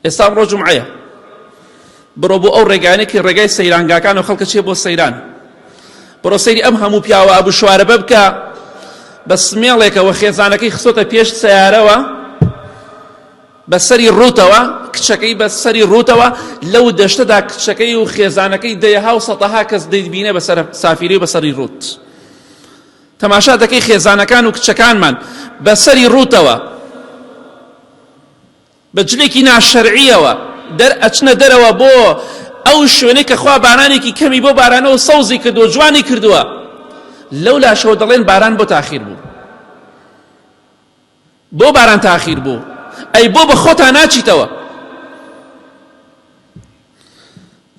ئێستا ئەمڕۆ جومعەیە، بڕۆ بۆ ئەو ڕێگانەی کە ڕێگای سەیرانگاکان و خەڵکە چێ بۆ سەیران، بڕۆ سەیری ئەم هەموو پیاوە ئەبوو شوارەبە بکە بە سمێڵێکەوە خێزانەکەی خستۆتە پێش سەیارەوە بە سەری ڕووتەوە، کچەکەی بە سەری ڕووتەوە لەو دەشتەدا کچەکەی و خێزانەکەی دەیەها و سەتەها کەس دەیبینێ بە سەر سافیری و بە سەری ڕووت. تەماشا دەکەی خێزانەکان و کچەکانمان بە سەری ڕووتەوە بە جلێکی ناشەرعیەوە دەر ئەچنە دەرەوە بۆ ئەو شوێنەی کە خوا بارانێکی کەمی بۆ بارانەوە سەوزی کردووە جوانی کردووە لەو لاشەوە دەڵێن باران بۆ تاخیر بوو. بۆ باران تاخیر بوو؟ ئەی بۆ بە خۆتا ناچیتەوە؟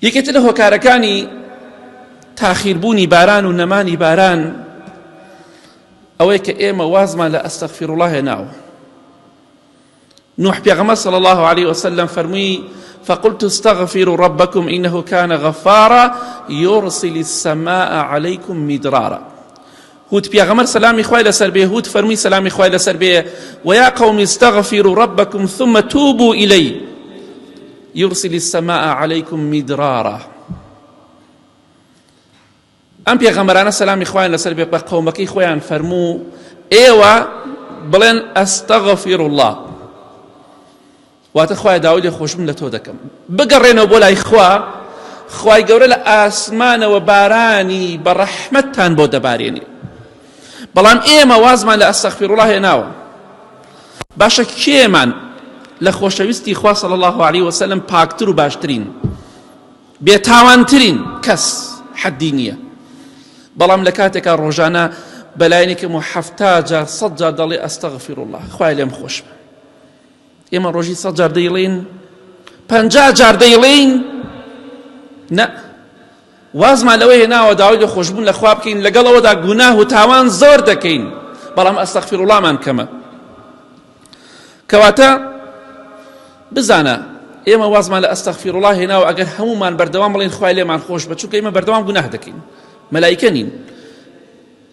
یەکێتر لە هۆکارەکانی تاخیربوونی باران و نەمانی باران ئەوەیە کە ئێمە وازمان لە ئەستەغفیرولڵا هێناوە. نوح پێغەمبەر صلی الله علیه وسلم فەرمووی فقلت استغفروا ربكم إنه كان غفارا يرسل السماء عليكم مدرارا. هود پێغەمبەر سەلامی خوای لەسەر بێ هود فەرمووی سەلامی خوای لەسەر بێ ويا قوم استغفروا ربكم ثم توبوا إليه يرسل السماء عليكم مدرارا. ئەم پێغەمبەرانە سەلامی خوایان لەسەر بێ بە قەومەکەی خۆیان فەرموو ئێوە بڵێن ئەستەغفیر الله، واتە خوایە داوای لێخۆشبوون لە تۆ دەکەم، بگەڕێنەوە بۆ لای خوا، خوای گەورە لە ئاسمانەوە بارانی بە ڕەحمەتتان بۆ دەبارێنێ. بەڵام ئێمە وازمان لە ئەستەغفیروڵڵا هێناوە. باشە کێمان لە خۆشەویستی خوا صلی الله علیه وسلم پاکتر و باشترین بێتاوانترین کەس حەدی نییە، بەڵام لە کاتێکا ڕۆژانە بەلایەنێکم و 70 جار 100 جار دەڵێ ئەستەغفیرullah خوای لێم خۆش بە. ئێمە ڕۆژی 100 جار دەیڵێین، 50 جار دەیڵێین، نە وازمان لەوە هێناوە داوای لە خۆشبوون لە خوا بکەین، لەگەڵ ئەوەدا گوناه و تاوان زۆر دەکەین بەڵام ئەستەغفیروڵڵامان کەمە. کەواتە بزانە ئێمە وازمان لە ئەستەغفیروڵڵا هێناوە ئەگەر هەمومان بەردەوام بڵێن خوای لێمان خۆش بە، چونکە ئێمە بەردەوام گوناه دەکەین، مەلایکە نین.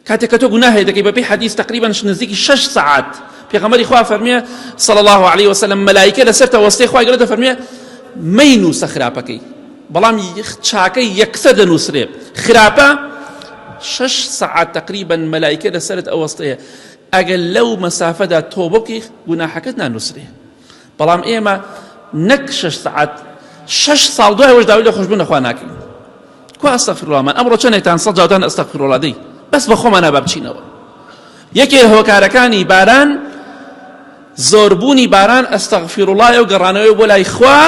کاتێک کە تۆ گوناهێ دەکەی بەپێی حەدیث تقریبا نزیکی 6 سەعات پێغەمبەری خوا فەرمیێ صلی الله علیه وسلم مەلایکە لەسەر تەوەستەی خوای گەورە دەفەرمیێ مەینووسە خراپەکەی، بەڵام چاکەی یەکسەر دەنووسرێ. خراپە 6 سەعات تقریبا مەلایکە لەسەرت ئەوەستەیە، ئەگەر لەو مەسافەدا تۆبە بکەی گوناحەکەت نانووسرێ. بەڵام ئێمە نەک 6 سەعات 6 ساڵ دوای ئەوەش داوای لێخۆشبوون لە خوا ناکەین. کوا ئەستەغفیروڵڵامان؟ ئەمڕۆ چەندێکتان سەد جاوتان ئەستەغفیروڵڵا دەی بەس بە خۆمانە با بچینەوە. یەکێ لە هۆکارەکانی باران زۆربوونی باران ئەستەغفیروڵڵا و گەڕانەوەی بۆ لای خوا،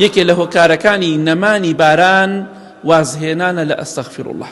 یەکێ لە هۆکارەکانی نەمانی باران وازهێنانە لە ئەستەغفیروڵڵا.